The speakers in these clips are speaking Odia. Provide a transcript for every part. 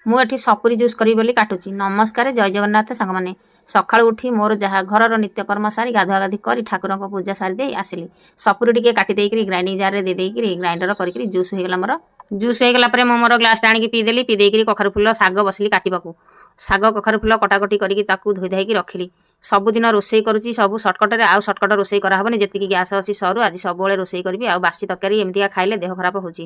ମୁଁ ଏଠି ସପୁରୀ ଜୁସ୍ କରିବି ବୋଲି କାଟୁଛି। ନମସ୍କାର, ଜୟ ଜଗନ୍ନାଥ ସାଙ୍ଗମାନେ। ସକାଳୁ ଉଠି ମୋର ଯାହା ଘରର ନିତ୍ୟକର୍ମ ସାରି, ଗାଧୁଆ ଗାଧି କରି, ଠାକୁରଙ୍କ ପୂଜା ସାରି ଦେଇ ଆସିଲି। ସପୁରୀ ଟିକେ କାଟି ଦେଇକିରି ଗ୍ରାଇଣ୍ଡିଂ ଜାରରେ ଦେଇ ଦେଇକିରି ଗ୍ରାଇଣ୍ଡର କରିକିରି ଜୁସ୍ ହେଇଗଲା ମୋର। ଜୁସ୍ ହେଇଗଲା ପରେ ମୁଁ ମୋର ଗ୍ଲାସଟା ଆଣିକି ପିଇଦେଲି। ପିଇ ଦେଇକିରି କଖାରୁ ଫୁଲ ଶାଗ ବସିଲି କାଟିବାକୁ। ଶାଗ କଖାରୁ ଫୁଲ କଟାକଟି କରିକି ତାକୁ ଧୋଇ ଧାଇକି ରଖିଲି। ସବୁଦିନ ରୋଷେଇ କରୁଛି ସବୁ ସର୍ଟକଟରେ। ଆଉ ସର୍ଟକଟ ରୋଷେଇ କରାହେବନି। ଯେତିକି ଗ୍ୟାସ୍ ଅଛି ସରୁ, ଆଜି ସବୁବେଳେ ରୋଷେଇ କରିବି। ଆଉ ବାସି ତରକାରୀ ଏମିତିକା ଖାଇଲେ ଦେହ ଖରାପ ହେଉଛି।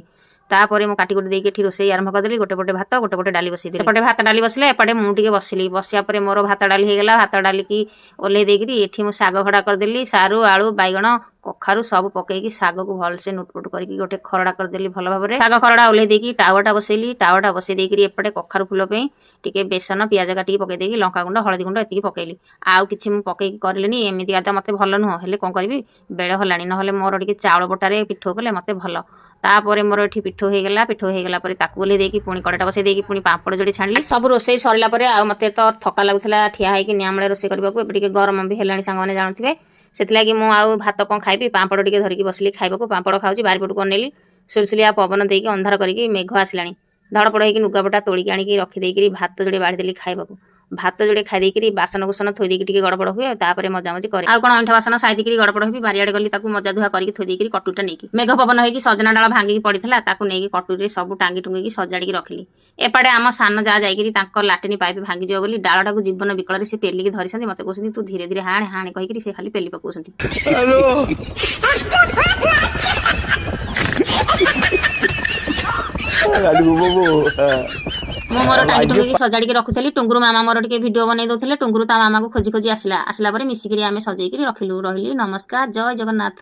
ତାପରେ ମୁଁ କାଟି କୁଟି ଦେଇକି ଏଠି ରୋଷେଇ ଆରମ୍ଭ କରିଦେଲି। ଗୋଟେ ପଟେ ଭାତ, ଗୋଟେ ପଟେ ଡାଲି ବସେଇଦେଲି। ସେପଟେ ଭାତ ଡାଲି ବସିଲେ, ଏପଟେ ମୁଁ ଟିକେ ବସିଲି। ବସିବା ପରେ ମୋର ଭାତ ଡାଲି ହେଇଗଲା। ଭାତ ଡାଲିକି ଓହ୍ଲେଇ ଦେଇକିରି ଏଠି ମୁଁ ଶାଗ ଖଡ଼ା କରିଦେଲି। ସାରୁ, ଆଳୁ, ବାଇଗଣ, କଖାରୁ ସବୁ ପକେଇକି ଶାଗକୁ ଭଲସେ ନୁଟପୁଟ କରିକି ଗୋଟେ ଖରଡ଼ା କରିଦେଲି ଭଲ ଭାବରେ। ଶାଗ ଖରଡ଼ା ଓହ୍ଲେଇ ଦେଇକି ତାୱାଟା ବସେଇଲି। ତାୱାଟା ବସେଇ ଦେଇକିରି ଏପଟେ କଖାରୁ ଫୁଲ ପାଇଁ ଟିକେ ବେସନ, ପିଆଜ କାଟିକି ପକେଇ ଦେଇକି ଲଙ୍କାଗୁଣ୍ଡ, ହଳଦୀ ଗୁଣ୍ଡ ଏତିକି ପକେଇଲି। ଆଉ କିଛି ମୁଁ ପକେଇକି କରିଲିନି। ଏମିତିକା ତ ମୋତେ ଭଲ ନୁହଁ, ହେଲେ କ'ଣ କରିବି, ବେଳ ହେଲାଣି। ନହେଲେ ମୋର ଟିକେ ଚାଉଳ ବଟାରେ ପିଠଉ କଲେ ମୋତେ ଭଲ। ତାପରେ ମୋର ଏଠି ପିଠଉ ହେଇଗଲା। ପିଠଉ ହେଇଗଲା ପରେ ତାକୁ ଓହ୍ଲେଇ ଦେଇକି ପୁଣି କଡ଼େଇଟା ବସେଇ ଦେଇକି ପୁଣି ପାମ୍ପଡ଼ ଯୋଡ଼ି ଛାଣିଲି। ସବୁ ରୋଷେଇ ସରିଲା ପରେ ଆଉ ମୋତେ ତ ଥକା ଲାଗୁଥିଲା ଠିଆ ହେଇକି ନିଆଁ ରୋଷେଇ କରିବାକୁ। ଏବେ ଟିକେ ଗରମ ବି ହେଲାଣି, ସାଙ୍ଗମାନେ ଜାଣୁଥିବେ। ସେଥିଲାଗି ମୁଁ ଆଉ ଭାତ କ'ଣ ଖାଇବି, ପାମ୍ପଡ଼ ଟିକେ ଧରିକି ବସିଲି ଖାଇବାକୁ। ପାମ୍ପଡ଼ ଖାଉଛି, ବାରିପଟକୁ ଅନେଇଲି। ସୁଲସୁଲିଆ ପବନ ଦେଇକି ଅନ୍ଧାର କରିକି ମେଘ ଆସିଲାଣି। ଧଡ଼ପଡ଼ ହେଇକି ଲୁଗାପଟା ତୋଳିକି ଆଣିକି ରଖିଦେଇକିରି ଭାତ ଯୋଡ଼ିଏ ବାଢ଼ିଦେଲି ଖାଇବାକୁ। ଭାତ ଯୋଡ଼ିଏ ଖାଇ ଦେଇକିରି ବାସନ କୁସନ ଥୋଇ ଦେଇକି ଟିକେ ଗଡ଼ପଡ଼ ହୁଏ। ତାପରେ ମଜାମଜି କରେ। ଆଉ କ'ଣ ଅଇଁଠା ବାସନ ସାଇତିକିରି ଗଡ଼ପଡ଼ ହେବି। ବାରିଆଡ଼େ ଗଲି, ତାକୁ ମଜା ଧୁଆ କରିକି ଥୋଇ ଦେଇକିରି କଟୁଟା ନେଇକି, ମେଘ ପବନ ହେଇକି ସଜନା ଡାଳ ଭାଙ୍ଗିକି ପଡ଼ିଥିଲା, ତାକୁ ନେଇକି କଟୁରୀରେ ସବୁ ଟାଙ୍ଗି ଟୁଙ୍ଗିକି ସଜାଡ଼ିକି ରଖିଲି। ଏପଟେ ଆମ ସାନ ଯା ଯାଇକିରି ତାଙ୍କ ଲାଟିନି ପାଇପ୍ ଭାଙ୍ଗିଯିବ ବୋଲି ଡାଳଟାକୁ ଜୀବନ ବିକଳରେ ସେ ପେଲିକି ଧରିଛନ୍ତି। ମତେ କହୁଛନ୍ତି, "ତୁ ଧୀରେ ଧୀରେ ହାଣେ ହାଣେ" କହିକିରି ସେ ଖାଲି ପେଲି ପକଉଛନ୍ତି। ମୁଁ ମୋର ଟାଙ୍ଗି ଟୁଙ୍ଗିକି ସଜାଡ଼ିକି ରଖୁଥିଲି। ଟୁଙ୍ଗୁରୁ ମାମା ମୋର ଟିକେ ଭିଡ଼ିଓ ବନେଇ ଦଉଥିଲେ। ଟୁଙ୍ଗୁରୁ ତା ମାମାକୁ ଖୋଜି ଖୋଜି ଆସିଲା। ଆସିଲା ପରେ ମିଶିକିରି ଆମେ ସଜେଇକିରି ରଖିଲୁ। ରହିଲି, ନମସ୍କାର, ଜୟ ଜଗନ୍ନାଥ।